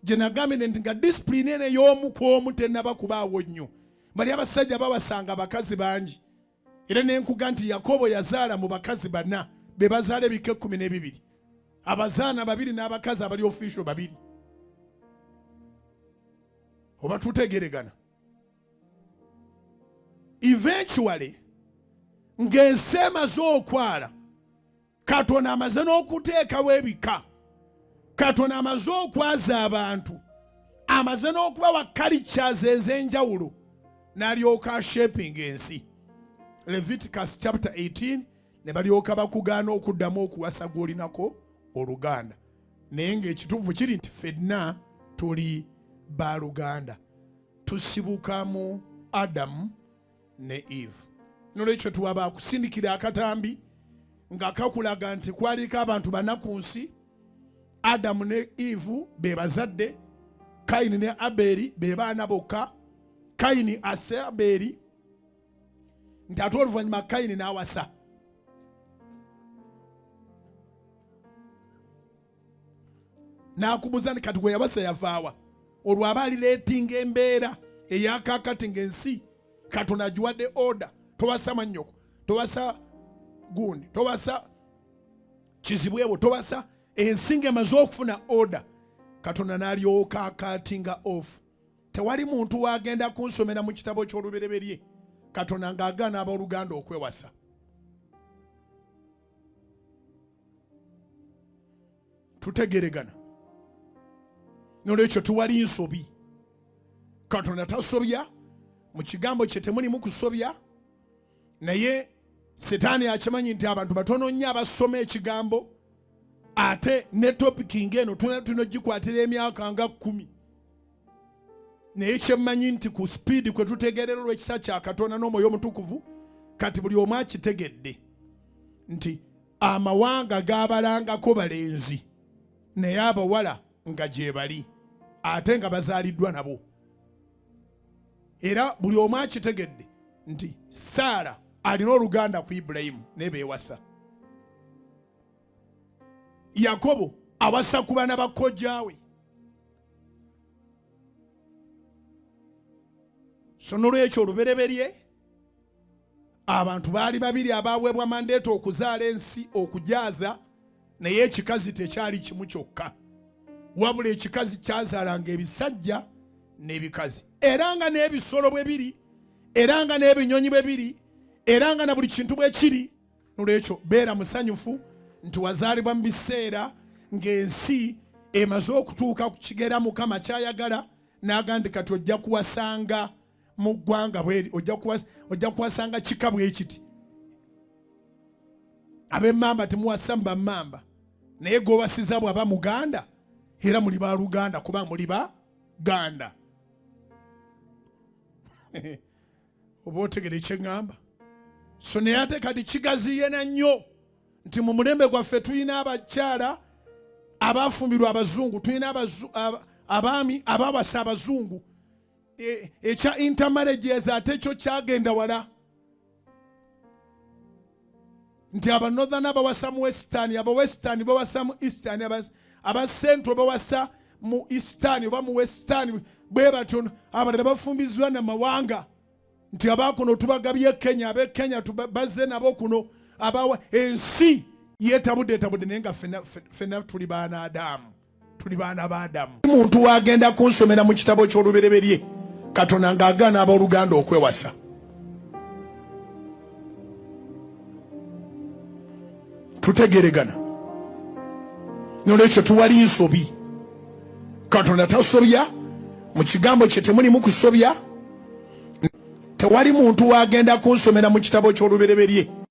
Gye nagambye nti nga disipulini eno ey'omu ku omu tennaba kubaawo nnyo, bali abasajja bawasanga abakazi bangi. Era ne nkuga nti Yakobo yazaala mu bakazi bana be bazaala ebika 12, abazaana babiri n'abakazi abali official babiri. Oba tutegeregana? Eventually ng'ensi emaze okwala, Katonda amaze n'okuteekawo ebika, Katonda amaze okwaza abantu, amaze n'okubawa cultures ez'enjawulo, n'alyoka ashaping ensi. Leviticus chapter 18, ne balyoka bakugaana okuddamu okuwasa gw'olinako oluganda. Naye ng'ekituufu kiri nti ffenna tuli baluganda, tusibuka mu Adamu ne Eve. Nolwekyo tuwa bakusindikira akatambi nga kakulaga nti kwaliko abantu bana ku nsi. Adamu ne Eve be bazadde, Kayini ne Aberi be baana bokka. Kayini asse Aberi, nti ate oluvannyuma Kayini n'awasa. N'akubuuza nti kati gwe yawasa yavaawa? Olwo aba alireetinga embeera eyakakati ng'ensi Katonda agiwadde order, towasa mwannyoko, towasa gundi, towasa kizibwewo, towasa. Ensi ng'emaze okufuna order, Katonda n'alyoka akatinga off. Tewali muntu wagenda kunsomera mu kitabo ky'olubereberye Katonda ng'agaana abooluganda okwewasa. Tutegeregana? Nolwekyo tuwali nsobi. Katonda tasobya, mu kigambo kye temulimu kusobya. Naye Setaani akimanyi nti abantu batono nnyo abasoma ekigambo, ate ne topiki ng'eno tulina ogikwatira emyaka nga 10. Naye kyemmanyi nti ku sipiidi kwe tutegeerera olw'ekisa kya Katonda n'Omwoyo Omutukuvu, kati buli omu akitegedde nti amawanga gaabalangako balenzi, naye abawala nga gyebali ate nga bazaaliddwa nabo. Era buli omu akitegedde nti Saara alina oluganda ku Ibulayimu naye beewasa. Yakobo awasa ku baana ba kojjaawe. So nolwekyo olubereberye abantu baali babiri abaweebwa mandeeta okuzaala ensi okujaaza, naye ekikazi tekyali kimu kyokka, wabula ekikazi kyazaalanga ebisajja n'ebikazi, era nga n'ebisolo bwe biri, era nga n'ebinyonyi bwe biri, era nga na buli kintu bwe kiri. Nolwekyo beera musanyufu nti wazaalibwa mu biseera ng'ensi emaze okutuuka ku kigera Mukama kyayagala, n'agamba nti kati ojja kuwasanga mu ggwanga bweri, ojja kuwasanga kika bwe kiti. Ab'emmamba temuwasa mu bammamba, naye gw'owasiza bw'aba muganda era muli ba luganda, kuba muli ba ganda. Oba otegere kyeŋŋamba? So naye ate kati kigaziye na nnyo nti mu mulembe gwaffe tulina abakyala abafumbirwa abazungu, tulina abaami abawasa abazungu. Ekya intermarriages ate kyo kyagenda wala, nti aba northern bawasa mu western, aba western bawasa mu eastern, aba central bawasa mu eastern oba mu western, bwe batyo abalala bafumbizibwa na mawanga, nti abakuno tubagabye Kenya, ab'e Kenya bazze nabo kuno, abawa ensi yetabudde etabudde, naye nga ffenna tuli baana Adamu, tuli baana ba Adamu. Muntu wagenda kunsomera mu kitabo ky'olubereberye Katonda ng'agaana abooluganda okwewasa. Tutegeregana? Nolwekyo tuwali nsobi. Katonda tasobya, mu kigambo kye temulimu kusobya. Tewali muntu wagenda kunsomera mu kitabo ky'olubereberye.